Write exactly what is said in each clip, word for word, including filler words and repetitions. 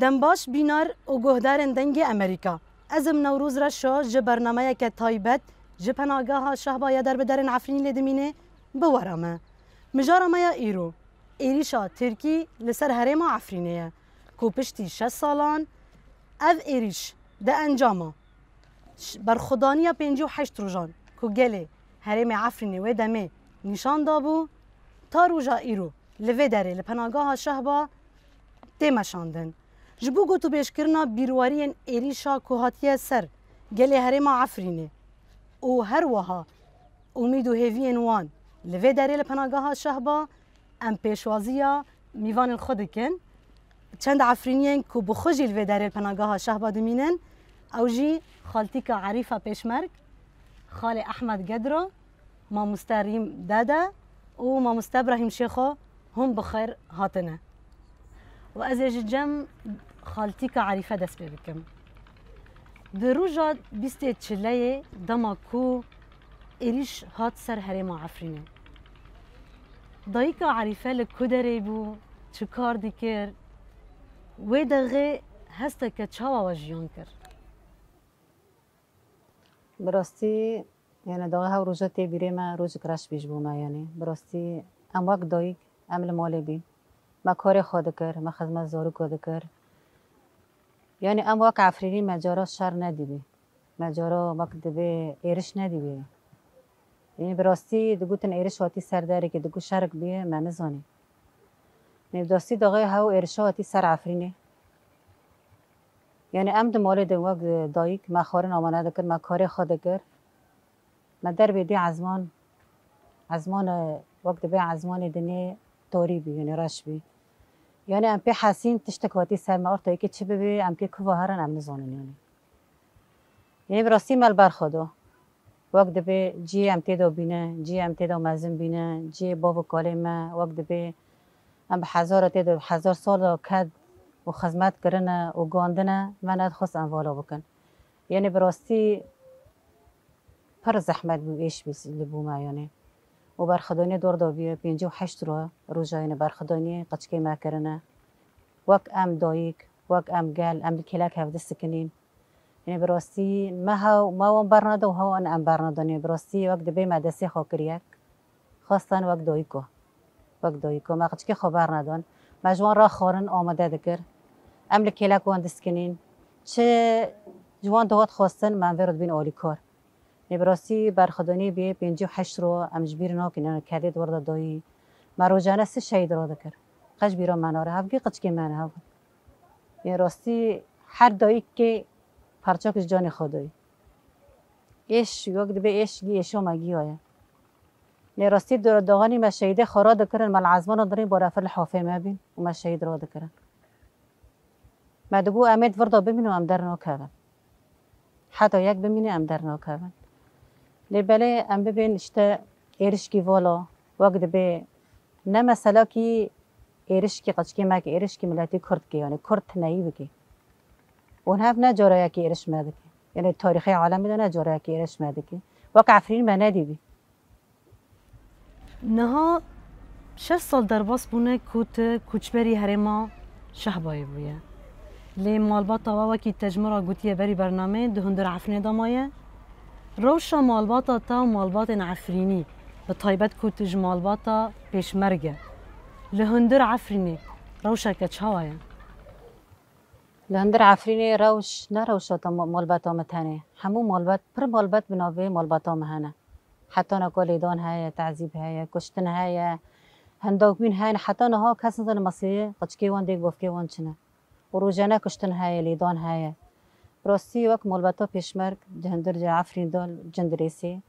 Dem baş bînar û guhdarên Dengê Emerîka. Ez im Newroz Reşo ji bernameyeke taybet ji Penagaha Şehba ya derbiderên Efrînî lê dimîne bi we re me. Mijara me ya îro, êrîşa Tirkî li ser herêma Efrînê ye, ku piştî şeş salan ev êrîş di encama ş-, berxwedaniya pêncî û heşt rojan ku gelê herêmê Efrînê wê demê nîşan dabû, ta roja îro li vê derê li Penagaha Şehba tê meşandin. Ji bo gotûbêjkirina bîrwariyên êrîşa ku hatiye ser gelê herêma Efrînê û her wiha umîd û hêviyên wan li vê derê li Penagaha Şehba, em pêşwaziya mîvanên xwe dikin. Çend Efrîniyên ku bi xwe jî li vê derê li Penagaha Şehba dimînin, ew jî xaltîka Erîfa Pêşmerg, xalê Ehmed Gedro, mamoste Rîm Dede û mamoste Ibrahîm Şêxo hûn bi xêr hatine. Û ez ê ji cem xaltîka Erîfe dest pê bikim. Di roja bîstê çileyê dema ku êrîş hat ser herêma Efrînê, dayika Erîfe li ku derê bû, çi kar dikir? Wê dexê hesteke çawa we jiyan kir? Bi rastî, yani, daxê hew roja tê bîrê me, rojek reş bî ji bo me, yani. Bi rastî, em wek dayik, em li malê bîn. Me karê xwe dikir, me xizmet zarokê dikir. Yani, em wek Efrînî me cara şer nedîbî. Me cara wek dibê êriş nedîbî. Yani, bi rastî digotin êriş hatî ser derekê, digot şerek bûye, me nizanî. Nê bi rastî daxê hew êrişa hatî ser Efrînê. Yani em di malê de wek dayik me xwarin amade dikir, me karê xwe dikir. Me derbê dî ezman, ezman, e, wek dibê ezmanê dinê tarî bî, yani reş bî. Yani em pê hesîn tiştek hatî ser me, orta yekê çi bibê, em kê kuva herin, em nizanin yani. Yê bi rastî me li ber xwe da. Wek dibê cihê em tê de bîne, cihê em tê de mezin bîne, cihê bav û kalê me, wek dibê em bi hezara tê de, hezar sala ked û xizmet kirine û gandine, me nedixwest em vala bikin. Yanî bi rastî pir zehmet bû, êş bî li bo me yanî. Û berxwedaniyê dor da bûye pêncî û heşt ro, roja yanî berxwedaniyê qeçkê me kirine. Wek em dayik, wek em gel, em li kêlek hevdist dikinîn. Yanî bi rastî me hew, me wan berneda û hew an em bernedane. Bi rastî wek dibê me destê xwe kir yek. Xwestan wek dayiko. Wek dayiko. Me qeçkê xwe bernedan. Me ji wan re xwarin amade dikir. Em li kêlek wan diskinîn. Çi ji wan dihat xwestin, me em vê re dibîn alîkar. Lê bi rastî berxwedanî bê pêncî û heşt ro em ji bîr nakin, yanî kedê di wir de dayî. Me rojane sê şehîd radikir. Qe ji bîra me nare. Hevgî qeçkê me ne hev. Lê rastî her dayikê parçak ji canê xwe dayî. Êş, wek dibê êş gî êşa me giya ye. Lê rastî do-, doxanî me şehîdê xwe radikirin, me li ezmana dirê balafir li hafê me bîn û me şehîd radikirin. Me digot, em ê di vir de bimînin û em dernakevin. Heta yek bimîne, em dernakevin. Lê belê em bibên işte êrişkî vala, wek dibê ne meselakî êrişkî qeçkê me ke, êrişkî miletî Kurd ke, yanî Kurd tineyî bike. Û hev ne carayekî êriş me dike. Yanî tarîxê alemê de ne carayekî êriş me dike. Wek Efrîn me nedîbî. Niha şeş sal derbas bûne ku tu koçberî herêma Şehbayê bûye. Lê malbata we wekî te ji min re gotiye berî bernameyê di hundir Efrînê de maye. Rewşa malbata te û malbatên Efrînî, bi taybet ku tu ji malbata Pêşmerge, li hundir Efrînê rewşeke çawa ye? Li hundir Efrînê rewş ne rewşa te ma-, malbata me tenê. Hemû malbat, pir malbat bi navê malbata me hene. Heta naka lêdan heye, tezîb heye, kuştin heye, hindawîn hene. Heta niha kes nizane meseyê qeçkê wan dê, bavkê wan çi ne. Û rojane kuştin heye, lêdan heye. Bi rastî wek malbata Pêşmerg di hundir Efrîn de Cindirêsê,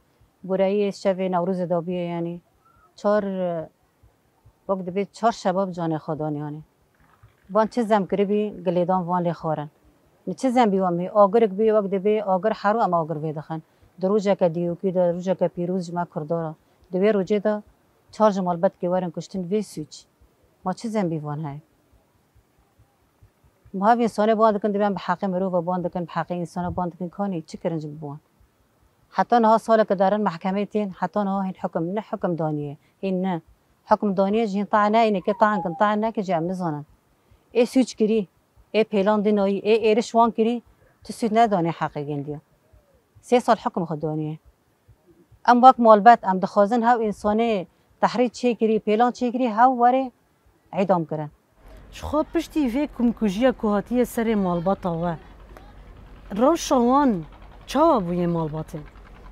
goreyê şevê Newrozê de bûye, yanî çar, wek dibê çar şebab canê xwe dan, yanî. Van çi zem kiribî, gilêdan van lê xwarin. Mi çi zem bî wan bî, agirek bî, wek dibê agir hero em agir vê dixin. Di rojeke dîrokî de, rojeke pîroz ji me Kurda re. Di wê rojê de çar ji malbetkê werin kuştin vê sûc. Ma çi zem bî van heye? Ma hev însanê ban dikin, dibên bi heqê mirova ban dikin, bi heqê însana ban dikin, kanî çi kirin ji bo wan? Heta niha saleke derin mehkemeyê tên, heta niha hîn hukum, ne hukum daniye, hîn ne. Hukum daniye jî hîn tae neyne ke, taen kin, taen neke jî em nizanin. Ê sûc kirî, Ê pêlan dinayî, ê êriş wan kirî, tu sûd nedanê heqê gendiya. Sê sal hukm xwe daniye. Em wek malbet, em dixwazin hew însanê tehrît çêkirî, pêlan çêkirî, hew were îdam kirin. Ji xwe piştî vê komkujiya ku hatiye serê malbata we, rewşa wan çawa bûye malbatê?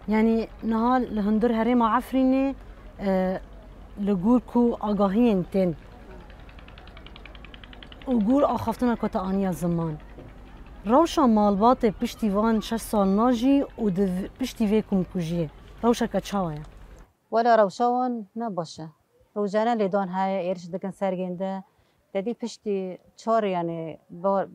Yanî niha li hundir herêma Efrînê, e, li gor ku agahiyên tên û gor axaftina ku te aniye ziman, rewşa malbatê piştî van şeş salna jî û di v-, piştî vê komkujiyê rewşeke çawa ye? Wela rewşa wan ne baş e. Rojane lêdan heye, êriş dikin sergên de. Te dî piştî çar, yanî, ba-,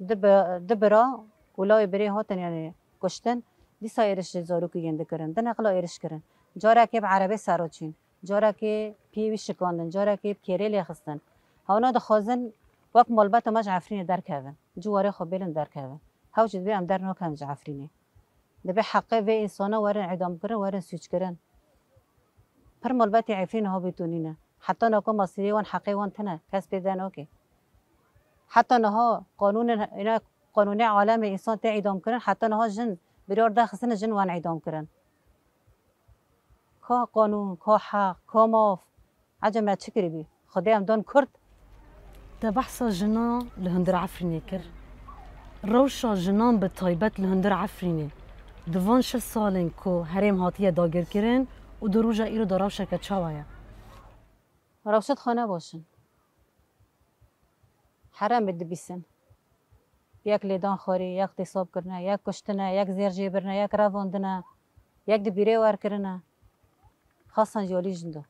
du bi-, du bira û lawê birê hatin, yanî, kuştin. Dîsa êriş ji zarokî yên dikirin. Di neqla êriş kirin. Carekê bi erebê ser re çûn. Carekê piyê wî şikandin. Carekê bi kêrê lê xistin. Hewna dixwazin wek malbeta me ji Efrînê derkevin. Ciwarê xwe bêlin derkevin. Hew jî dibê em dernakevin ji Efrînê. Dibê heqê vê însana werin îdamkirin, werin sûckirin. Pir malbetê Efrînê ha bêtonî ne. Heta niha masîrê wan, heqê wan tine, kes pê de nake. Heta niha qanûnên, îna qanûnê alemê însan tê îdamkirin, heta niha jin biryar daxistine jin wan îdam kirin. Ka qanûn, ka heq, ka maf. Ecem me çi kiribî? Xwedê em dan Kurd. Te behsa jina li hundir Efrînê kir. Rewşa jinan bi taybet li hundir Efrînê di van şeş salên ku herêm hatiye dagirkirin û di roja îro de rewşeke çawa ye? Rewşa xwe ne baş in. Heremê dibîsin. Yek lêdanxwarî, yek têsabkirine, yek kuştine, yek zêr jêbirine, yek revandine, yek di bîrê werkirine. Xasan jî alî jin do.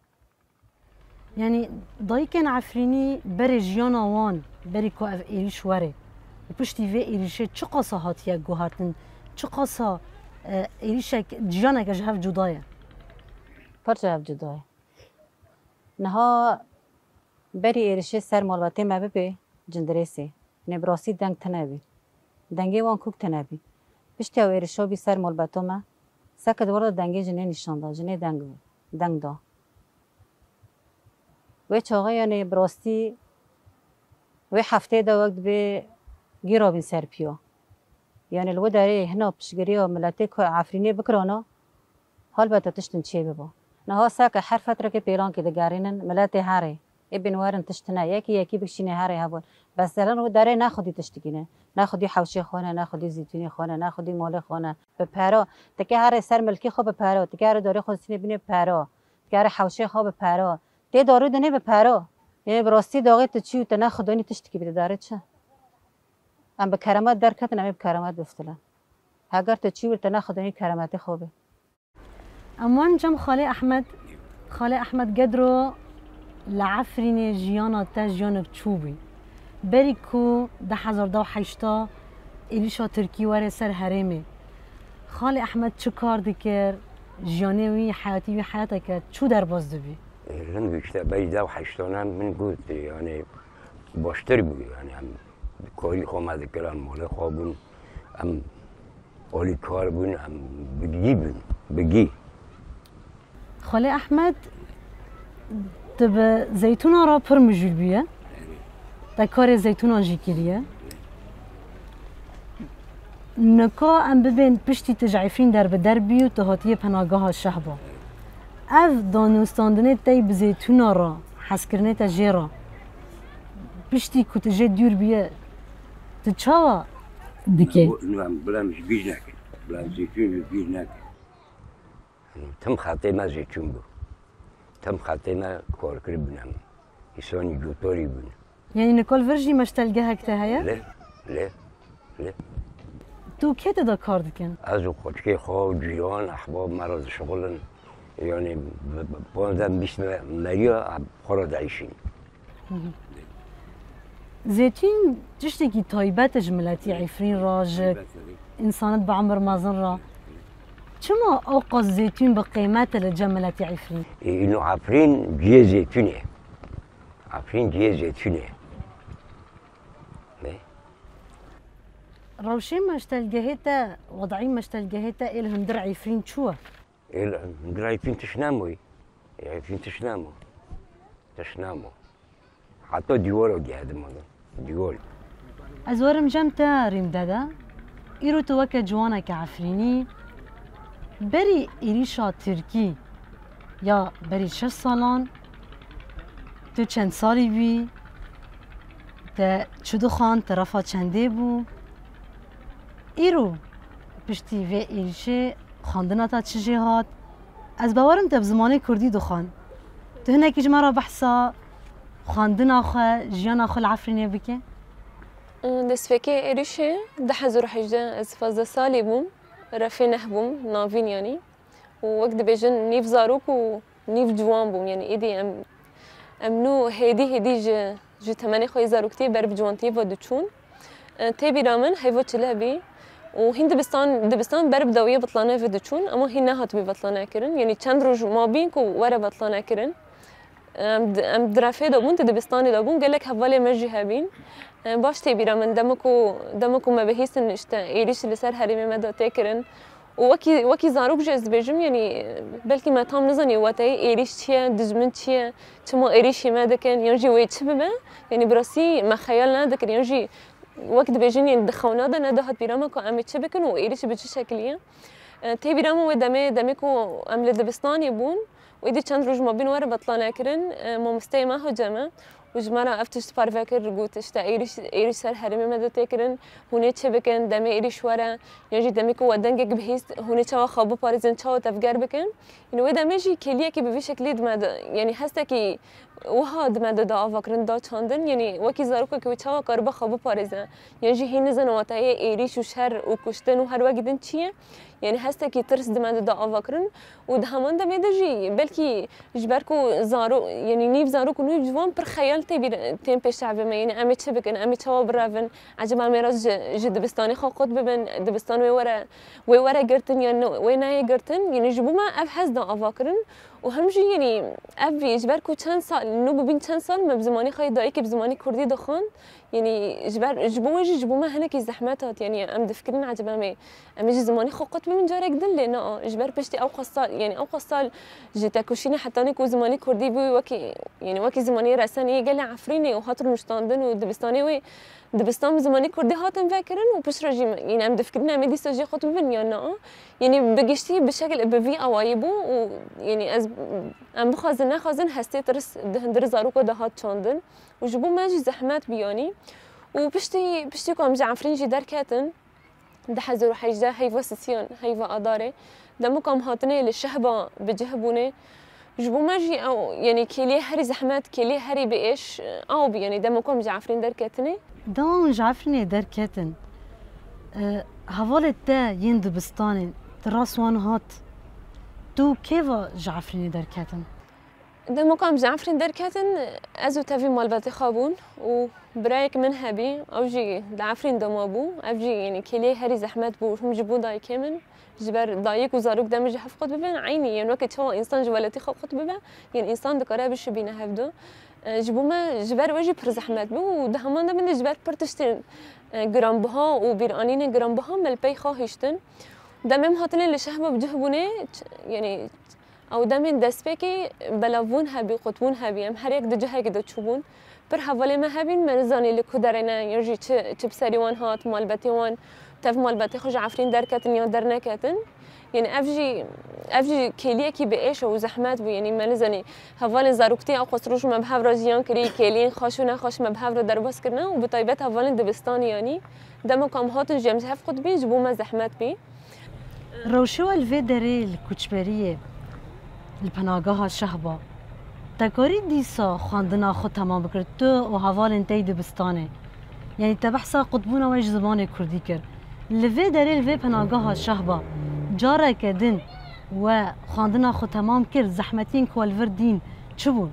Yanî dayikên Efrînî berê jiyana wan, berî ku ev êrîş were û piştî vê êrîşê çiqasa hatiye guhertin, çiqasa, e, êrîşek, jiyaneke ji hev cuda ye? Pir ji hev cuda ye. Niha berî êrişê ser malbatê me bibe Cindirêsê, nê bi rastî deng tune bî. Dengê wan kûk tune bî. Piştî ew êrişa bî ser malbeta me, seke di wir de dengê jinê nîşan da, jinê deng, deng da. Wê çaxê, yanî, bi rastî wê heftê de wek dibê gîra bîn ser piya. Yanî li wê derê hina piştgiriya miletê ku Efrînê bikirana, helbete tiştin çê biba. Niha seke her fetrekê pêlankê digerînin, miletê herê. Ê bên werin tişt tune, yekî yekî bikişîne herê hebûn. Bes zelan wê derê ne xwedî tiştikî ne. Ne xwedî hewşê xwe ne, ne xwedî zîtûnê xwe ne, ne xwedî malê xwe ne. Bi pera, tikê herê ser milkê xwe bi pera, tikê herê darê xwe distîne bînê bi pera, tikê herê hewşê xwe bi pera. Tê darû dinê bi pera. Ê bi rastî daxê tu çî û te ne xwedî tiştikî bide darê çi? Em bi keremet derketin, em ê bi keremet biftilin. Heger tu çî wir te ne xwedî keremetê xwe bê. Em wan cem Xalê Ehmed. Xalê Ehmed Gedro, li Efrînê jiyana te jiyanek çû bû. Berî ku du hezar da heşta êrîşa Tirkî were ser herêmê, Xalê Ehmed çi kar dikir? Jiyanê wî, heyatî wî heyateke çû derbas dibî? Ê, hin wî işte berî da heştana min got, yani baştir bû, yani em karî xwe me dikirin, malê xwe bûn, em alîkar bûn, em bi gî bûn, bi gî. Xalê Ehmed, tu bi zeytûna re pir mijûl bûye. Te karê zeytûnan jî kiriye. Nika em bibên piştî tu ji Efrîn derbeder bî û tu hatiye penageha Şehba. Ev danûstandinê te yî bi zeytûna re, hezkirinê te jê re, piştî ku tu jê dûr bûye, tu çawa dikê? Bila em ji bîr nekin. Bila em zeytûn ji bîr nekin. Tim xetê me zeytûn bû. Tim xetê me kar kiribûn em. Îsanî gotarî bûn. Yanî nika li vir jî meştelgehek te heye? Lê, lê, lê. Tu kê te de kar dikin? Ez û xwişkê xwe û cîran, ehbab me re dişixulin. Yanî bi, bi, panzdeh bîst me meriya xwe re diêşîn. Zeytûn tiştekî taybet e ji miletî Efrîn re, ji însanên bi umir mezin re. Çima ewqas zeytûn bi qîmet e li cem miletî Efrîn? Ê, îno Efrîn cihê zeytûnê. Efrîn cihê zeytûnê. Ne? Rewşê meştelgehê te, wed'î meştelgehê te ê li hundir Efrîn çû ye? Ê li hundir Efrîn tişt nemaye. Efrîn tişt nema. Tişt nema. Heta dîwara gedim adam. Dîwar. Ez werim cem te Rîm dede. Îro tu weke ciwaneke Efrînî, berî êrîşa Tirkî ya berî şeş salan, tu çend salî bûyî, te çi dixwand, te refa çendê bû? Îro piştî vê êrîşê xwendina te çi jê hat? Ez bawerim te bi zimanê kurdî dixwend. Tu hinekî ji me re behsa xwendina xwe, jiyana xwe li Efrînê bike? Destpêkê êrîşê du hezar û hejdeh ez pazdeh salî bûm, refê neh bûm, navîn yanî. Û wek dibêjin nîv zarok û nîv ciwan bûm. Yanî êdî em, em nû hêdî hêdî ji, ji temenê xwe yê zaroktiyê ber bi ciwantiyê ve diçûn. E, tê bîra min heyva çile bî û hîn dibistan, dibistan ber bi dawiyê betlanê ve diçûn, ema hîn nehatibî betlanekirin. Yanî çend roj mabîn ku were betlanekirin. Em di, em di refê de bûn, di dibistanê de bûn, gelek hevalê me jî hebîn. E, baş tê bîra min, dema ku, dema ku me bihîstin, işte, êrîş li ser herêmê me de tê kirin. Û wekî, wekî zarok jî ez dibêjim, yanî, belkî me tam nizanî weteyê êrîş çi ye, dijmin çi ye, çima êrîşî me dikin, yan jî wê çi bibe, yanî, bi rastî me xeyal nedikir, yan jî wek dibêjin, yanî, di xewna de nedihat bîra me ku em ê çi bikin û êrîş bi çi şekilî ye. E, tê bîra min wê demê, demê ku em li dibistanê bûn, û êdî çend roj mabîn were betlanekirin, e, mamosteyê me hoca me û ji me re ev tişt parve kir, got, işte, êrîş, êrîş ser herêmê me de tê kirin, hûn ê çi bikin, demê êrîş were, yan jî demê ku we dengek bihîst, hûn ê çawa xwe biparêzin, çawa tevger bikin. Yanî wê demê jî kêliyekî bi vî şeklî di me de, yanî hestekî wiha di me de da avakirin, da çandin, yanî wekî zarokekî wê çawa karibe xwe biparêze, yan jî hîn nizane wateyê êrîş û şer û kuştin û her wekî din çi ye. Yanî hestekî tirs di me de da avakirin û di heman demê de jî belkî ji ber ku zaro-, yanî nîv zarok û nîv ciwan pir xeyal tê bîr-, tên pêşevê me. Yanî em ê çi bikin, em ê çawa birevin, eceba em ê rast ji, ji dibistanê xwe qut bibin, dibistan wê were, wê were girtin yan wê neyê girtin. Yanî ji bo me ev hez da avakirin û hem jî yanî ev jî ji ber ku çend sal, nû bibîn çend sal me bi zimanê xwe yê dayikê bi zimanê kurdî dixwend. Yanî ji ber, ji bo wê jî ji bo me hinekî zehmet hat. Yanî em difikirin eceba em ê, em ê ji zimanê xwe qut bibin carek din, lê na. Ji ber piştî ew qas sal, yanî ew qas sal ji tekoşînê hetanî ku zimanê kurdî bû wekî, yanî wekî zimanê resenê yê gelê Efrînê û hat rûniştandin û dibistanê wê, dibistan bi zimanê kurdî hatin vekirin û piştre jî, yanî em difikirin em ê dîsa jê qut bibin yan na. Yanî bi giştî bi şekil, bi vî awayî bû û yanî ez, em bixwazin nexwazin hestê tirs di hundirê zaroka de hat çandin. Û ji bo me jî zehmet bû yanî. Û piştî, piştî ku em ji Efrîn jî derketin, du hezar û hejdeh heyva sisiyan, heyva Adarê, dema ku em hatinê li Şehba bi cih bûnê, ji bo me jî ew, yanî kêliyê herî zehmet, kêliyê herî bi êş, ew bû, yanî dema ku em ji Efrîn derketinê. Dema hûn ji Efrînê derketin, e, hevalê te yên dibistanê, tu rast wan hat, tu kê ve ji Efrînê derketin? Dema ku em ji Efrîn derketin, ez û tevî malbatê xwe bûn û birayek min hebî, ew jî di Efrîn de mabû. Ev jî, yanî, kêliyê herî zehmet bû, him ji bo dayikê min. Ji ber dayik û zarok deme ji hev qut bibin, eynî, yên weke çawa însan ji welatî xwe qut bibe, yên însan dikare bişibîne hevdu. E, ji bo me, ji ber wê jî pir zehmet bû û di heman de min de ji ber pir tiştên, e, giranbiha û bîranînên giranbiha me li pey xwe hiştin. Demê em hatinê li Şehba bi cih bûnê, ç-, yanî, Ew demên destpêkê belavbûn hebî, qutbûn hebî. Em her yek di cihekê de çûbûn. Pir hevalê me hebîn, me nizanî li ku derê ne, yan jî çi, çi bi serî wan hat, malbetê wan, tev malbetê xwe ji Efrîn derketin yan derneketin. Yanî ev jî, ev jî kêliyekî bi êş û zehmet bû. Yanî me nizanî hevalên zaroktî ew qas roj me bi hev re jiyan kirî, kêliyên xweş û nexweş me bi hev re derbas kirine û bi taybet hevalên dibistanê yanî. Dema ku em hatin jî em ji hev qutbîn, ji bo me zehmet bî. Rewşê we li vê derê li koçberiyê, li penageha Şehba, te karî dîsa xwendina xwe temam bikir, tu û hevalên te yê dibistanê? Yanî te behsa qutbûna we ji zimanê kurdî kir. Li vê derê, li vê penageha Şehba, careke din we xwendina xwe temam kir, zehmetiyên ku we li vir dîn çi bûn?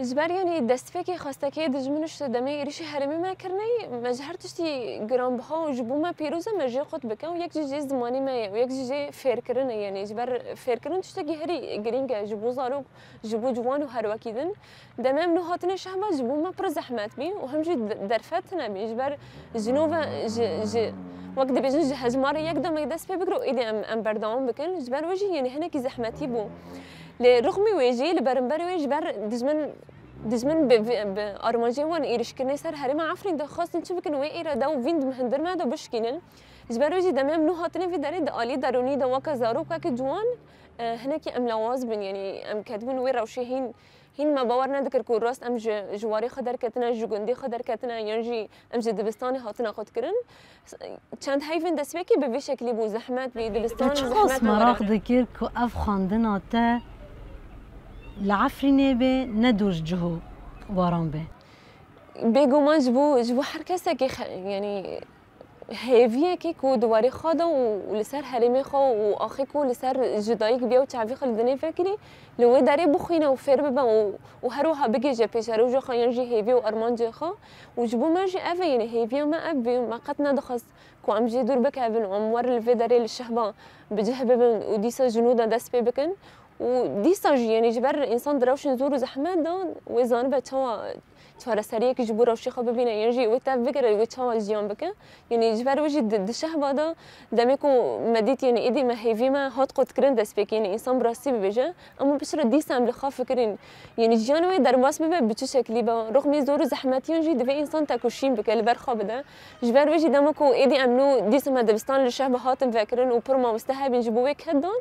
Ji ber, yanî, destpêkê xwestekê dijmin û ji demê êrîşî herêmê me kirinê, me ji her tiştî giranbiha û ji bo me pîroz e me jê qut bike û yek jî jê zimanê me ye û yek jî jê fêrkirin e, yanî ji ber fêrkirin tiştekî herî girîng e ji bo zarok, ji bo ciwan û her wekî din. Demê em nû hatine Şehba ji bo me pir zehmet bî û him jî de-, derfet tune bî. Ji ber ji nû ve ji, ji, wek dibêjin ji hejmarê yek de me dest pê bikir û êdî em, em berdewam bikin. Ji ber wê jî, yanî, hinekî zehmetî bû. Lê rixmî wê jî li berimber wê ji ber dijmin Dijmin bi, bi, bi armancê wan êrîşkirinê ser herêma Efrîn de xwestin çi bikin, wê îrade û vîn di hundir me de bişkînin. Ji ber wê jî demê em nû hatine vî derê di alî derûnî de weke zarok, weke ciwan, e, hinekî em lawaz bin, yanî em ketibin wê rewşê hîn, hîn me bawer nedikir ku rast em ji, ji warê xwe derketine, ji gundê xwe derketine, yan jî em ji dibistanê hatine xwedkirin. Çend heyvên destpêkê bi vî şeklî bû, zehmet bî, dibistan. Te çiqas zehmet meraq were. Dikir ku ev xwendina te li Efrînê bê, ne dûr ji cih û waran bê? Bêguman ji bo, ji bo her kesekî xe-, yanî hêviyekê ku di warê xwe de û, û li ser herêmê xwe û axê ku li ser ji dayik bûye û çavê xwe li dinê vekirî, li wê derê bixwîne û fêr bibe û, û her wiha bigihîje pêşerojê xwe yan jî hêvî û armancê xwe. Û ji bo me jî ev e, yanî hêviya me ev bû, me qet nedixwest ku em jê dûr bikevin û em werin li vê derê li şehba bi cih bibin û dîsa ji nû de dest pê bikin. Û dîsa jî, yanî ji ber însan direwşin zor û zehmet de, wê zanibe çawa çareseriyekî ji bo rewşê xwe bibîne, yan jî wê tev bigire, wê çawa jiyan bike. Yanî ji ber wê jî di, di şehba de demê ku me dît, yanî êdî me hêvî me hat qutkirin destpêkê, yanî însan bi rastî bibêje. Ema piştre dîsa em li xwe fikirîn, yanî jiyan wê derbas bibe, bi çi şeklî be. Rixmî zor û zehmetiyan jî divê însan tekoşîn bike, li ber xwe bide. Ji ber wê jî dema ku êdî em nû dîsa me dibistan li şehba hatin vekirin û pir mamoste hebîn ji bo wê ked dan.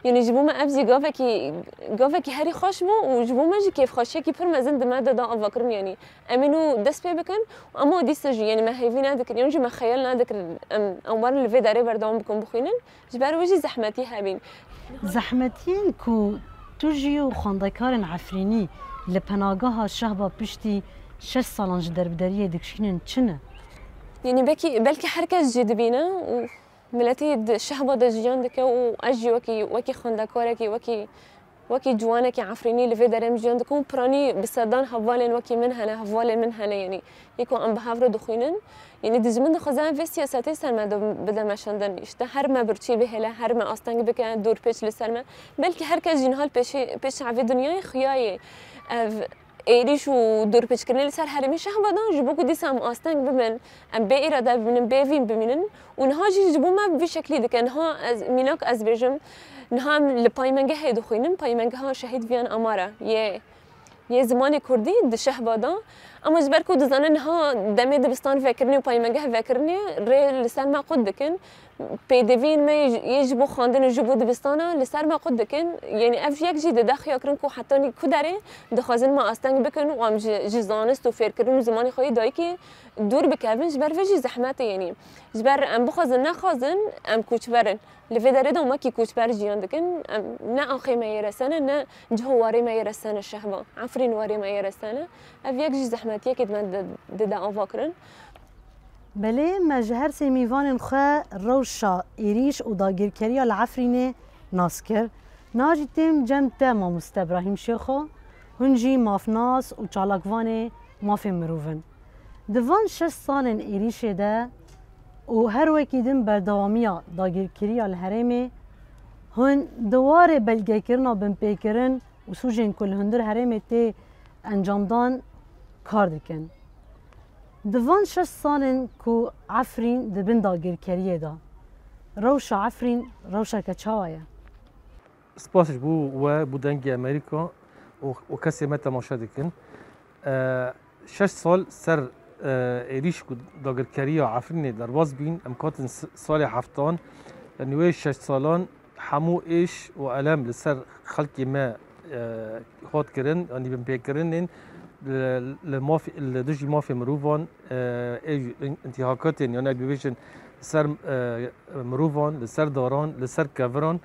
Yanî ji bo me ev jî gavekî, gavekî herî xweş bû û ji bo me jî kêfxweşiyekî pir mezin di me de da avakirin, yanî em ê nû dest pê bikin. Ema dîsa jî, yanî me hêvî nedikir, yan jî me xeyal nedikir em, em werin li vê derê berdewam bikin bixwînin. Ji ber wê jî zehmetî hebîn. Zehmetiyên ku tu jî û xwendekarên Efrînî li penageha şehba piştî şeş salan ji derbideriyê dikişînin çi ne? Yanî belkî, belkî her kes jî dibîne û miletî di şehba de jiyan dike û ez jî wekî, wekî xwendekarekî, wekî, wekî ciwanekî Efrînî li vê derê em jiyan dikin û piranî bi sedan hevalên wekî min hene, hevalên min hene, yanî yê ku em bi hev re dixwînin. Yanî dijmin dixwaze ev vê siyasetê ser me de bide meşandin. Îşte her me birçî bihêle, her me asteng bike, dorpêç li ser me. Belkî her kes jî niha li pêşê, pêş çavê dinyayê xuyayê ev êrîş û dorpêçkirinê li ser herêmê şehba da, ji bo ku dîsa em asteng bibin, em bê îrade bimînin, bê vîn bimînin. Û niha jî ji bo me vî şeklî dike. Niha ez, mînak ez bêjim, niha em li paymengehê dixwînin, paymengeha Şehîd Viyan Amara yê, yê zimanê kurdî di şehba da. Ema ji ber ku dizane niha demê dibistan vekirinê û paymengeh vekirinê rê li ser me qut dikin. Pêdiviyên me yê, yê ji bo xwendin û ji bo dibistana li ser me qut dikin. Yanî ev yek jî dide xuyakirin ku hetanî ku derê dixwazin me asteng bikin û em ji, ji zanist û fêrkirin û zimanê xwe yê dayikê dûr bikevin. Ji ber vê jî zehmet e, yanî ji ber em bixwazin nexwazin em koçber in. Li vê derê de wekî koçber jiyan dikin. Em ne axê me yê rese ne, ne cih û warê me yê rese ne şehba. Efrîn warê me yê rese ne. Ev yek jî zehmetiyekê di me de, dide avakirin. Belê, me ji her sê mîvanên xwe rewşa êrîş û dagirkeriya li Efrînê nas kir. Niha jî têm cem te mamoste Brahîm Şêxo, hûn jî mafnas û çalakvanê mafê mirov in. Di van şeş salên êrîşê de û her wekî din berdewamiya dagirkeriya li herêmê, hûn di warê belgekirina binpêkirin û sûcên ku li hundir herêmê tê encamdan kar dikin. Di van şeş salên ku Efrîn di bin dagirkeriyê de, rewşa Efrîn rewşeke çawa ye? Spas ji bo we, bo Dengê Amerîka û, û kesê me temaşe dikin. E, şeş sal ser, e, êrîş ku dagirkeriya Efrînê derbas bîn, em katin s-, salê heftan, yanî wê şeş salan hemû êş û elem li ser xelkê me, e, hat kirin, yanî binpêkirinên li, li mafê, li dijî mafê mirovan, e, ê, intîhakatên, yanî ek bibêjin li ser, e, mirovan, li ser daran, li ser keviran,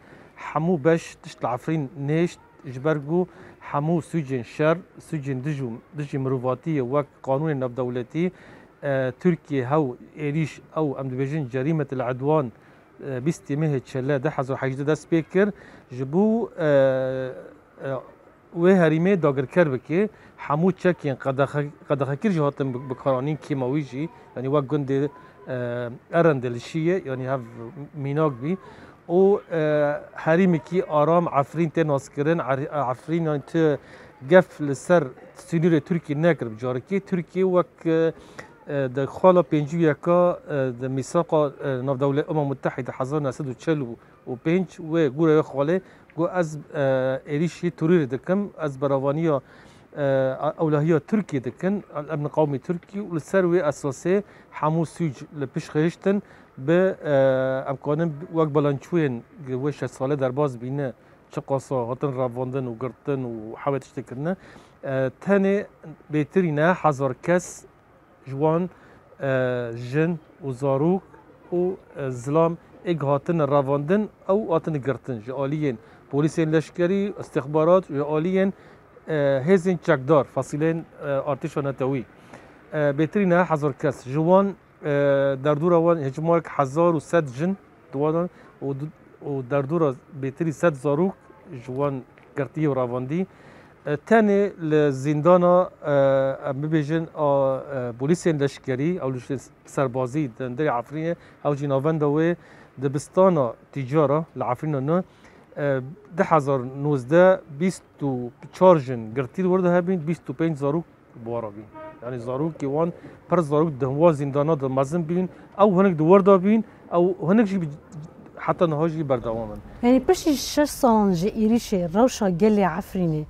hemû beş tişt li Efrîn nêşt, ji ber ku hemû sûcên şer, sûcên dij û, dijî mirovatiyê wek qanûnên navdewletî, e, Tirkiye hew êrîş ew em dibêjin cerîmetil edwan, e, bîstê mehê Çele du hezar hejdeh dest pê kir, ji bo, e, e, wê herîmê dagirker bike, hemû çekên qedexe-, qedexekir jî hatin bi-, bikaranîn, kêma wî jî, yanî wek gundê, e, Erendil şiye, yanî hev mînak bî. Û, e, herîmekî aram Efrîn tê naskirin. Er-, Efrîn, yanî tu gef li ser sînorê Tirkiyê nekir bi carikê. Tirkiye wek, e, e, di xala pêncî û yeka, e, di mîsaqa, e, navdewle-, Umem Mutehîde hezar neh sed û çel û pênc wê gure wê xalê got, ez, e, êrîşî terorê dikim, ez beravaniya e, ewlehiya Tirkiyê dikin, emn qewmê Tirkî û li ser wê esasê hemû sûc li pişt xihiştin bi, e, em kanin wek balançoyên wê şeş salê derbas bîne, çiqasa hatin revandin û girtin û hewê tiştê kirine, e, tenê bêtirî neh hezar kes ji wan, e, jin û zarok û, e, zilam êk hatine revandin, ew hatine girtin ji aliyên polîsên leşkerî, istixbarat, ji aliyên, e, hêzên çekdar, fasîleyên, e, artêşa netewî. E, bêtirî neh hezar kes. Ji wan, e, derdora wan hejmarek hezar û sed jin di wan û du-, û derdora bêtirî sed zarok ji wan girtî û revandî. E, tenê li zîndana, e, em bibêjin, a, e, polîsên leşkerî, ew li serbazî di hundirê Efrînê, ew jî navenda wê dibistana tîcara li Efrîna ne, e, du hezar nozdeh bîst û çar jin girtî li wir de hebîn, bîst û pênc zarok bi wara bîn. Yanî zarokê wan, pir zarok di wan zîndana de mezin bîn, ew hinek di wir de bîn, ew hinek jî bi-, heta niha jî berdewam in. Yanî piştî şeş salan ji êrîşê rewşa gelê Efrînê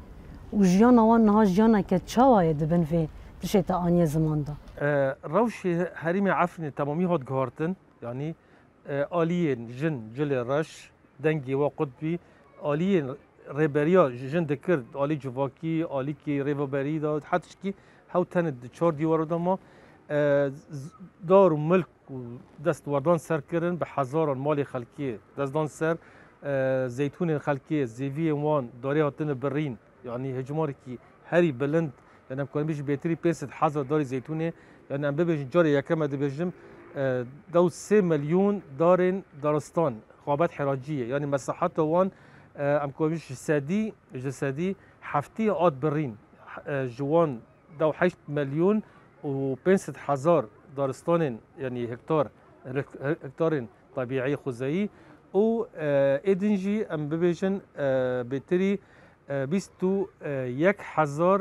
û jiyana wan niha jiyaneke çawa ye di bin vê tiştê te aniye ziman de? E, rewşê herêmê Efrînê temamî hat guhartin. Yanî, e, aliyên jin, cilê reş, dengê we qut bî, aliyên rêberiya jin dikir, alî civakî, alîkî rêveberî de, her tişkî hew tenê di çar dîwara de ma, e, z-, dar û milk û dest werdan ser kirin, bi hezaran malê xelkê dest dan ser, e, zeytûnên xelkê, zêviyên wan, darê hatine birîn, yanî hejmarekî herî bilind, yanî em karin bêjin bêtirî pênc sed hezar darê zeytûnê, yanî em bibêjin carê yekem e dibêjim, e, dew sê milyon darên daristan, xabet heracî ye. Yanî mesaheta wan, e, em karin bêjin ji sedî, ji sedî heftî hat birîn, e, ji wan dew heşt milyon û pênc sed hezar daristanên, yanî hektar, hek-, hektarên tebîî, xwezayî û, e, ê din jî em bibêjin, e, bêtirî, e, bîst û yek hezar,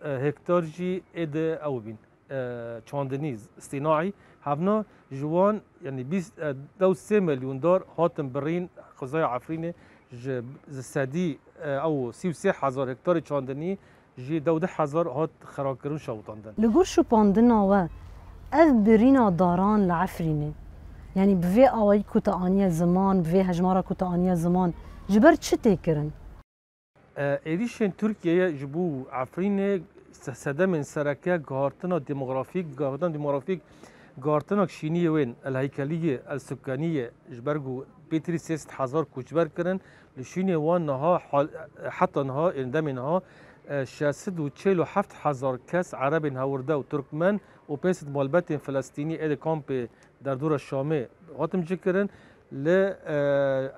e, hektar jî ê di ew bîn, e, çandinî, sînaî. Hevna ji wan, yanî bîst, e, dew sê milyon dar hatin birîn xwezaya Efrînê ji, ji sedî, e, ew sî û sê hezar hektarê çandinî jî dew du hezar hat xirakirin, şewitandin. Li gor şopandina we, ev birîna daran li Efrînê, yanî bi vê awayî ku te aniye ziman, bi vê hejmara ku te aniye ziman, ji ber çi tê kirin? E, êrîşên Tirkiyeyê ji bo Efrînê se-, sedemên sereke guhartina demografîk, guhartina demografîk, guhartina şîniyê wên, el heykeliyê, el sukaniyê, ji ber ku bêtirî sê sed hezar koçber kirin, li şînê wan niha hal-, heta niha, ên demê niha, e, şeş sed û çil û heft hezar kes, erebên hewirde û tirkmen û pênc sed malbetên Filistînî ê di kampê derdora Şamê hatin cikirin. Li, e,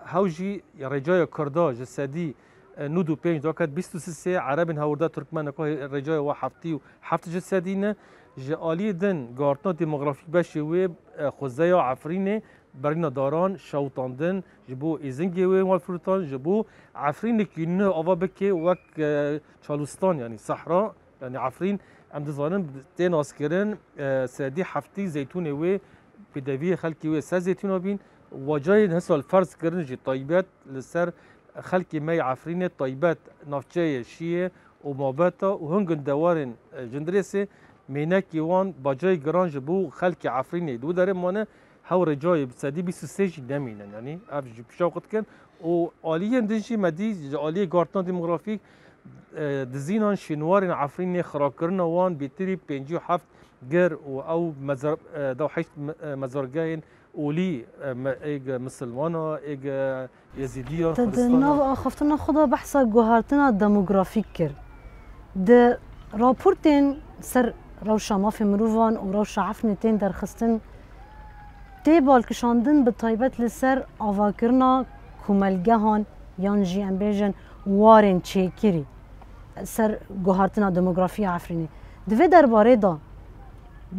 hew jî rêcaya Kurda ji sedî, e, nod û pênc daket bîst û sê, erebên hewirde tirkmen ku rêcaya wa heftî û heft ji sedî ne. Ji aliyê din guhartina demografîk beşê wê, e, xwezaya Efrînê, birîna daran, şewitandin, ji bo êzingê wê wan firotan, ji bo Efrînekî nû ava bike wek, e, çalûstan, yanî sehra, yanî Efrîn, em dizanin tê naskirin, e, sedî heftî zeytûnê wê, pêdeviyê xelkê wê ser zeytûna bîn, wacayên hesal ferz kirin jî taybet li ser xelkê me yê Efrînê, taybet navçeyê Şiyê û Mabeta û hin gundewarên, e, Cindirêsê, mênekî wan bacayê giran ji bo xelkê Efrînê di wî derê mane, hew rêcayê bi sedî bîst û sê jî nemînin. Yanî ev jî pişa xwe dikin û aliyên din jî me dî ji aliyê guhartina demografîk, e, dizînan şînwarên Efrînê, xirakirina wan bêtirî pêncî û heft gir û ew mezar-, e, dew heşt me-, e, mezargehên olî, e, me-, êg misilmana, êg yezîdiya. Te di Kurdistana. Nav axaftina xwe de behsa guhartina demografîk kir. Di raportên ser rewşa mafê mirovan û rewşa Efrînê tên derxistin, tê balkişandin bi taybet li ser avakirina komelgehan yan jî em bêjin warên çêkirî ser guhartina demografiya Efrînê. Di vê derbarê de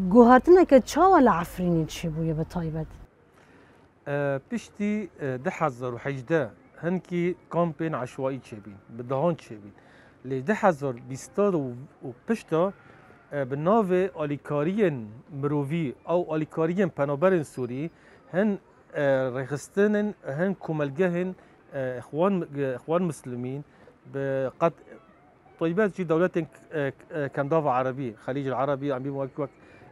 guhartineke çawa li Efrînê çêbûye bi taybet? E, piştî, e, du hezar û hejdeh hinkî kampên eşwayî çêbîn, bi dehan çêbîn. Lê du hezar bîst û pênc de, e, bi navê alîkariyên mirovî, ew alîkariyên penaberên Sûrî, hin, e, rêxistinên, hin komelgehên, e, Ixwan, Ixwan Muslimîn bi qet-, Taybet jî dewletên, e, e, Kemdava Erebî, Xelîc el Erebî, em bî wek, wek,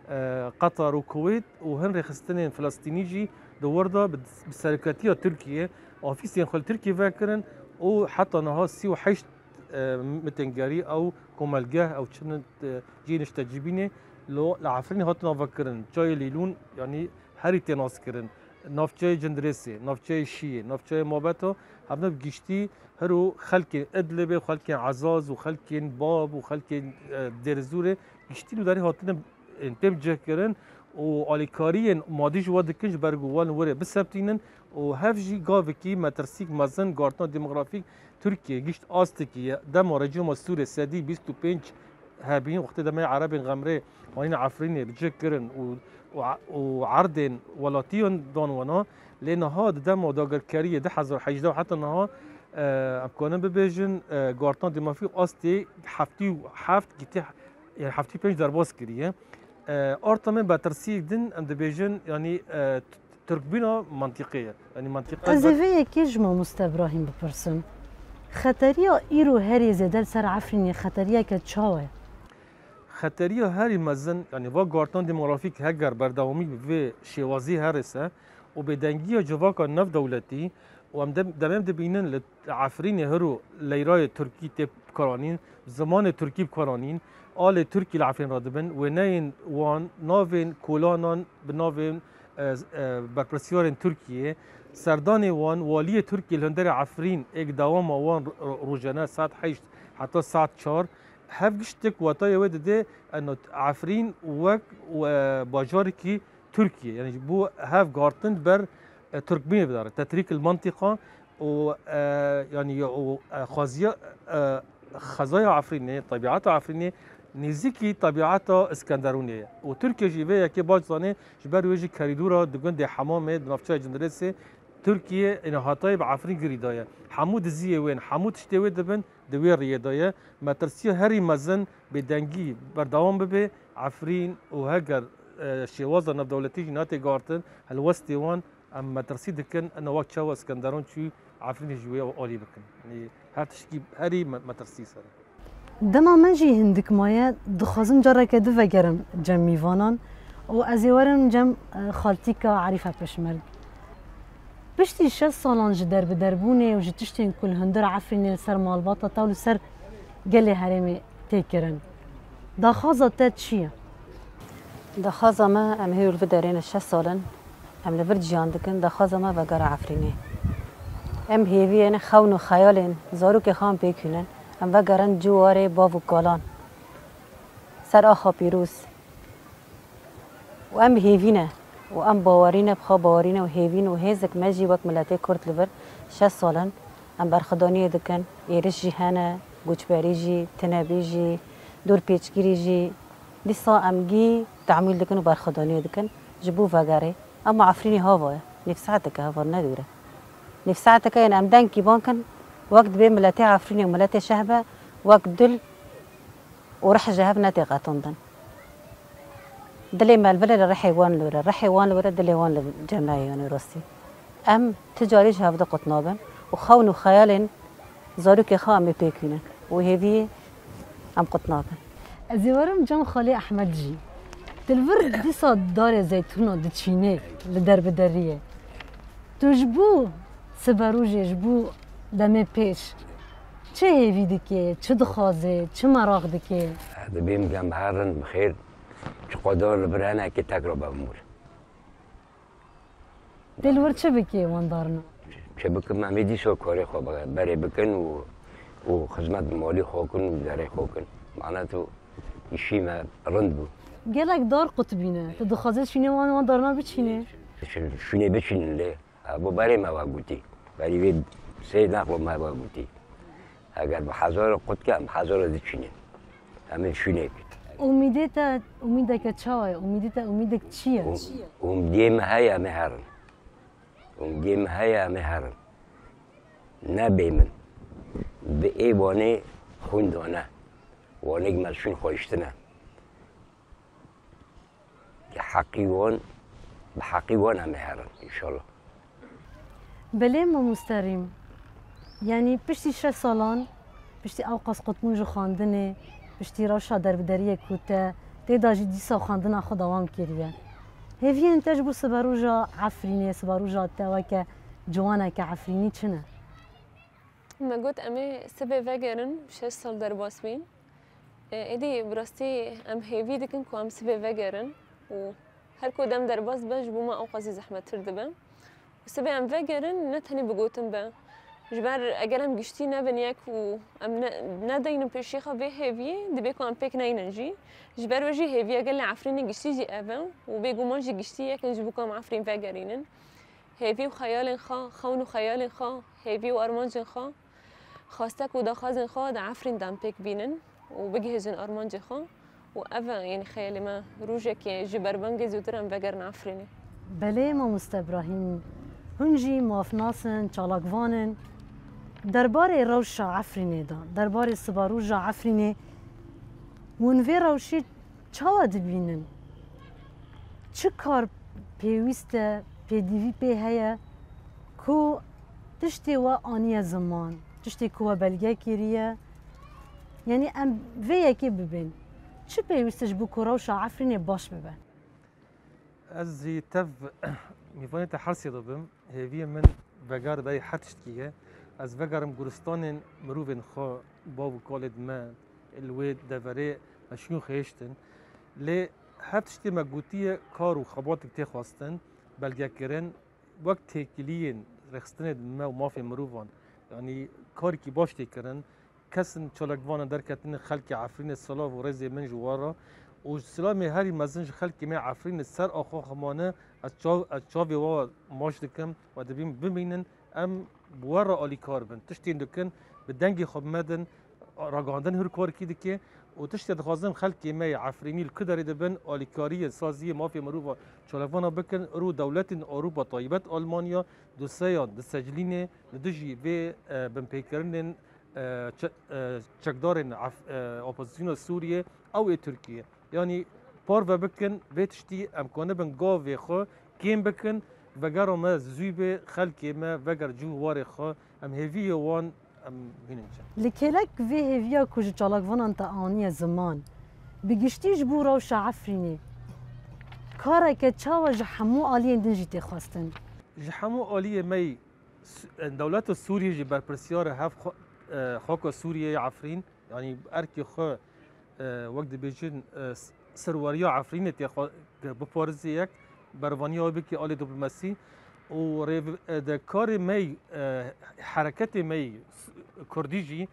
e, Qatar û Kuweyt û hin rêxistinên Filistînî jî di wir de bi, bi serokatiya Tirkiyê ofîsên xwe li Tirkiyê vekirin û heta niha sî û heşt, e, mitingerî ew komelgeh ew çi ne, e, cihê niştecîbînê lo li Efrînê hatin vekirin. Çiyayê Lîlûn, yanî herî tê naskirin. Navçeyê Cindirêsê, navçeyê Şiyê, navçeyê Mabeta, hevne bi giştî hiro xelkên Idlibê, xelkên Ezaz û xelkên Bab û xelkên, e, Dêrizûrê giştî li derê hatine, e, têm cihkirin û alîkariyên madî ji we dikin ji ber ku wan li wirê biseptînin û hev jî gavekî metirsîk mezin gartina demografîk Tirkiye gişt astekî ye. Dema rejîma Sûrê sedî bîst û pênc hebîn, wextê demê Erebên Xemrê anîne Efrînê bi cih kirin û, û, û erdên welatiyan dan wana, lê niha di dema dagirkeriyê du hezar hejdeh heta niha, e, em kanin bibêjin, e, gartina demografî astê heftî û heft gîtî, yani heftî û pênc derbas kiriye. E, ortamê metirsiyek din em dibêjin, yani, e, Tirkbîna mentiqê ye. Yanî mentiqe Ez ê vê yekê ji mamoste Ibrahîm bipirsim. Xeteriya îro herî zêde li ser Efrînê xeteriyeke çawa ye? Xeteriya herî mezin, yanî va gartina demografîk heger berdewamî bi vê şêwazî here se û bêdengiya civaka navdewletî û em dem-, demê dibînin li Efrînê hiro leyrayê Tirkî tê bikaranîn, zimanê Tirkî bikaranîn, alê Tirkî li Efrîn radibin, wêneyên wan navên kolanan bi navên, e, e, berpirsiyarên Tirkiyê, serdanê wan, waliyê Tirkiyê li hunderê Efrîn êk dewama wan ro-, ro-, rojane saet heşt heta saet çar, hev giştik watayê wê dide, eno Efrîn wek, e, bajarekî Tirkiyê, yani ji bo hev gartin ber, e, Tirkmînê bidare. Tetrîk il mantiqa û, e, yani û, e, xwaziya, e, xezaya Efrînê, tebiata Efrînê nêzîkî tebiata Iskenderûnê ye. Û Tirkiye jî vê yekê baş zanê, ji ber wê jî kerîdora di gundê Hemamê, di navçeya Cindirêsê, Tirkiye êna hatayê bi Efrîn girî daye. Hemû diziyê wên, hemû tiştê wê dibin, di wê riyê de ye. Metirsiya herî mezin bêdengî berdewam bibe. Efrîn û heger, e, şêwaza navdewletî jî nate guhartin, helwestê wan em metirsî dikin, ina wek çawa Iskenderûn çû Efrînê jî wê alî bikin. Yanî her tişkî herî me-, metirsî ser e. Dema me jî hindik maye, dixwazim careke din vegerim cem mîvanan û ez ê werim cem, e, xaltîka Erîfe Pêşmerg. Piştî şeş salan ji derbiderbûnê û ji tiştên ku li hundir Efrînê li ser malbata te û li ser gelê herêmê tê kirin, daxwaza te çi ye? Daxwaza me, em hê û li vir derê ne şeş sal in, em li vir jiyan dikin, daxwaza me vegera Efrînê. Em hêviyên, xewn û xeyalên zarokê xwe em pêk hînin, em vegerin ciwarê bav û kalan, ser axa pîroz. Û em bi hêvî ne û em bawerî ne, bi xwe bawerî ne û hêvî ne û hêzik me jî wek miletê Kurd li vir şeş sal in em berxwedaniyê dikin, êriş jî hene, goçberî jî, tinebî jî, dorpêçgirî jî. Dîsa em gî temwîl dikin û berxwedaniyê dikin ji bo vegerê. Ema Efrînê hava ye, nîv saeteke heval nedûr e. Nîv saeteke yên em dengkî ban kin, wek dibê miletê Efrînê û miletê şeh be, wek dul û rih ji hev netê qetandin. Dilê me li vir e, rihê wan li wir e, rihê wan li wir e, dilê wan li cem me ye, yanî rastî. Em ti carî ji hev de qut nabin û xewn û xeyalên zarokê xwe em ê pêk hînin û hêviyê em qut nabin. Ez ê werim cem xalê Ehmed jî. Tu li vir dîsa darê zeytûna diçînê li derbideriyê. Tu ji bo siberojê, ji bo demê pêş çi hêvî dikê, çi dixwazê, çi meraq dikê? Dibêm dem herin bi xêr, çiqadar li vir hene, eke tekra bevim wir. Tê li wir çi bikê wan darina? Çi bikim, em ê dîsa karê xwe be-, berê bikin û, û xizmet bi malî xwe kin û derê xwe kin. Mana tu îşî me rind bû. Gelek dar qutbîne. Tu dixwazê şûnê wan, wan darina biçînê? Şûnê biçînin lê. Bo berê me we gotî. Berî vê sê nexlo me we gotî. Eger bi hezara qut ke, em hezara diçînin. Em ê şûnê bikin. Umîdê te, umîdeke çawa ye? Umîdê te, umîdek çi ye? Um-, umdiyê me heye, em ê herin. Umdiyê me heye, em ê herin. Ne bê min. Bi ê wanê xwîn dane. Wanêk me şûn xwe hiştine. Heqî wan, bi heqî wan em ê herin, înşallah. Belê mamoste Rîm. Yanî piştî şeş salan Piştî ew qas qutbûn ji xwendinê, piştî rewşa derbideriyê ku te tê de jî dîsa xwendina xwe dewam kiriye. Hêviyên te ji bo siberoja Efrînê, siberoja te weke ciwaneke Efrînî çi ne? Me got, em ê sibê vegerin, şeş sal derbas bîn. E, êdî bi rastî em hêvî dikin ku em sibê vegerin û her ku dem derbas be, ji bo me ew qasî zehmettir dibe. Û sibê em vegerin, ne tenê bi gotin be. Ji ber eger em giştî nebin yek û em ne, nedeynin pêşiya xwe vê hêviyê, dibê ku em pêk neynin jî. Ji ber wê jî hêviya gelê Efrînê giştî jî ev e û bêguman jî giştî yek in ji bo ku em Efrîn vegerînin. Hêvî û xeyalên xwe, xewn û xeyalên xwe, hêvî û armancên xwe, xwestek û daxwazên xwe di Efrîn de em pêk bînin û bigihêjin armancê xwe. Û ev e, yanî xeyalê me, rojekê ji berbangê zûtir em vegerin Efrînê. Belê, mamoste Ibrahîm, hûn jî mafnas in, çalakvan in. Derbarê rewşa Efrînê de, derbarê sibaroja Efrînê, hûn vê rewşê çawa dibînin? Çi kar pêwîst e, pêdivî pê heye ku tiştê we aniye ziman, tiştê ku we belge kiriye? Yanî em vê yekê bibên. Çi pêwîst e ji bo ku rewşa Efrînê baş bibe? Ez jî tev mîvanê te her sê de bim. Hêviyê min vegar berî her tiştkî ye. Ez vegerim goristanên mirovên xwe, bav û kalêd me, li wê deverê me şûn xihiştin. Lê her tiştê me gotiye, kar û xebatêk tê xwestin, belgekirin, wek têkiliyên rêxistinê me û mafê mirovan, yanî karekî baş tê kirin. Kesin çalakvanan derketine, xelkê Efrînê silav û rêzê min ji we re. Û ji silamê herî mezin ji xelkê me Efrînê ser axa xwe mane, ez çav-, ez çavê we maç dikim, we dibîn bimînin, em bi we re alîkar bin. Tiştên dikin, bi dengê xwe bi me din, ragihandin hir karekî dike. Û tiştê dixwazim xelkê me yê Efrînî li ku derê dibin, alîkariyê, saziyê mafê mirovan çalakvana bikin. Îro dewletên Ewropa, taybet Almanya, doseyan disecilîne li dijî vê, e, binpêkirinên, e, çe-, e, çekdarên Ef-, e, opozisyona Sûriyê ew ê Tirkiyê. Yanî parve bikin vê tiştî, em kanibin gavê xwe kêm bikin, vegera me zû bê, xelkê me veger cû warê xwe, em hêviyê wan em hînin çi. Li kêlek vê hêviya ku ji çalakvanan te aniye ziman, bi giştî ji bo rewşa Efrînê, kareke çawa ji hemû aliyên din jî tê xwestin? Ji hemû aliyê me yî Su-, dewleta Sûriyê jî berpirsiyar e hev xwe-, e, xaka Sûriyeyê Efrîn, yanî erkê xwe, e, wek dibêjin, e, s-, serweriya Efrînê tê xwe biparêzê yek, bervaniya wê bike alê diplomasî û rêv-, e, de karê me yî, e, hereketê me yî s-, kurdî jî,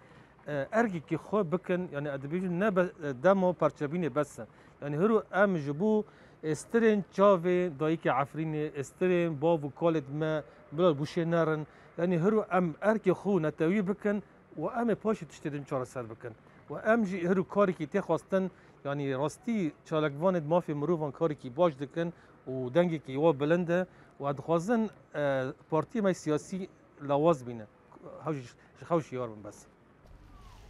e, ergekî xwe bikin, yanî ez dibêjim ne be-, e, dema perçebînê bes e. Yanî hiro em ji bo êstirên çavê dayikê Efrînê, êstirên bav û kalêd me bila bûşê nerin. Yanî hiro em erkê xwe netewî bikin û em ê paşê tiştê din çareser bikin. Û em jî hiro karekî tê xwestin, yanî rastî çalakvanê mafê mirovan karekî baş dikin û dengekî wa bilind e û ez dixwazin, e, partiyê me siyasî lawaz bîne. Hew jî, ji xew şiyar bin bes.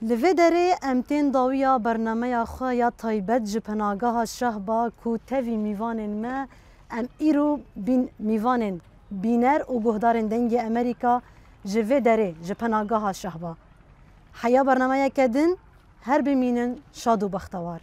Li vê derê em tên dawiya bernameya xwe ya taybet ji Penageha Şehba ku tevî mîvanên me, em îro bîn mîvanên bîner û guhdarên Dengê Emerîka ji vê derê ji Penageha Şehba. Heya bernameyeke din, her bimînin şad û bextewar.